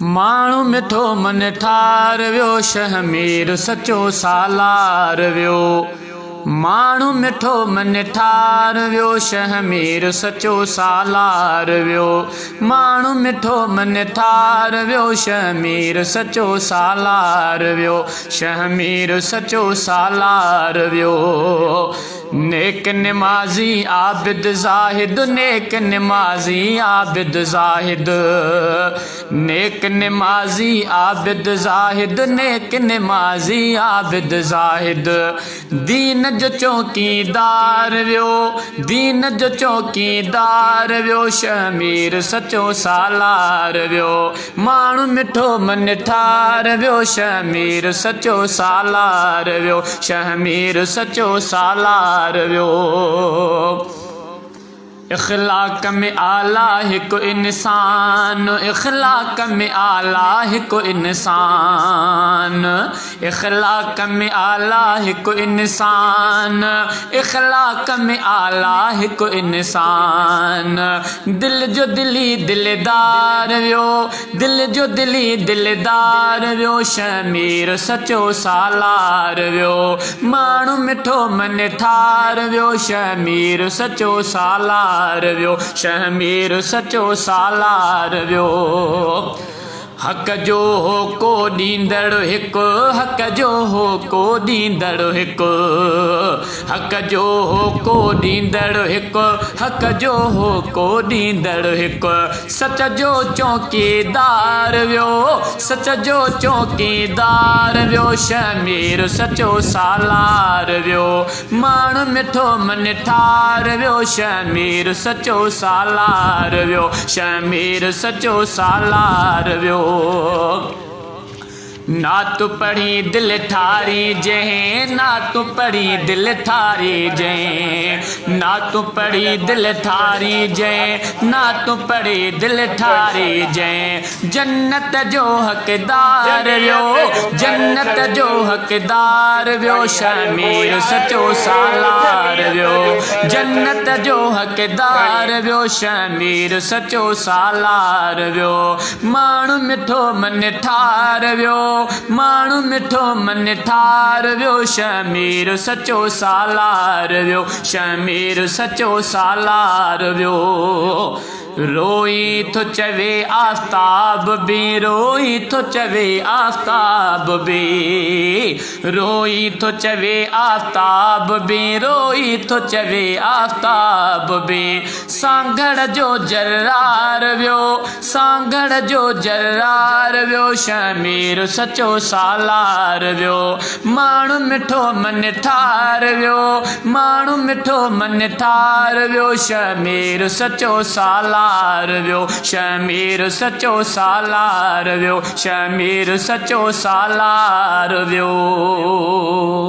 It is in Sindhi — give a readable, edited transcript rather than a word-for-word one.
ماڻهو مٺو من ٺار ويو، شهمير سچو سالار ويو. ماڻهو مٺو من ٺار ويو، شهمير سچو سالار ويو. ماڻهو مٺو من ٺار ويو، شهمير سچو سالار ويو، شهمير سچو سالار ويو. نيڪ نمازي عابد زاهد، نيڪ نمازي عابد زاهد، نيڪ نمازي عابد زاهد، نيڪ نمازي عابد زاهد، دين جو چوڪيدار ويو، دين جو چوڪيدار ويو، شهمير سچو سالار ويو. ماڻهو مٺو من ٺار ويو، شهمير سچو سالار ويو، شهمير سچو سالار ويو. اخلاق ۾ اعليٰ هڪ انسان، اخلاق ۾ اعليٰ هڪ انسان، اخلاق ۾ اعليٰ هڪ انسان، اخلاق ۾ اعليٰ هڪ انسان، دل جو دلي دلدار ويو، دل جو دلي دلدار ويو، شهمير سچو سالار ويو. ماڻهو مٺو من ٺار ويو، شهمير سچو سالار ويو، شهمير سچو سالار ويو. حق جو هوڪو ڏيندڙ هڪ، حق جو هوڪو ڏيندڙ هڪ، حق جو هوڪو ڏيندڙ هڪ، حق جو هوڪو ڏيندڙ هڪ، سچ جو چوڪيدار ويو، سچ جو چوڪيدار ويو، شهمير سچو سالار ويو. ماڻهو مٺو من ٺار ويو، شهمير سچو سالار ويو، شهمير سچو سالار ويو. نعت پڙهي دل ٺاري جنهن، نعت پڙهي دل ٺاري جنهن، نعت پڙهي دل ٺاري جنهن، نعت پڙهي دل ٺاري جنهن، جنت جو حقدار ويو، جنت جو حقدار ويو، شهمير سچو سالار ويو. جنت جو حقدار ويو، شهمير سچو سالار ويو. ماڻهو مٺو من ٺار ويو، ماڻهو مٺو من ٺار ويو، شهمير سچو سالار ويو، شهمير سچو سالار ويو. روئي ٿو چوي آفتاب به، روئي ٿو چوي آفتاب به، روئي ٿو چوي آفتاب به، روئي ٿو چوي آفتاب به، سانگهڙ جو جرار ويو، سانگهڙ جو جرار ويو، شهمير سچو سالار ويو. ماڻهو مٺو من ٺار ويو، ماڻهو مٺو من ٺار ويو، شهمير سچو سالار ويو، شهمير سچو سالار ويو، شهمير سچو سالار ويو.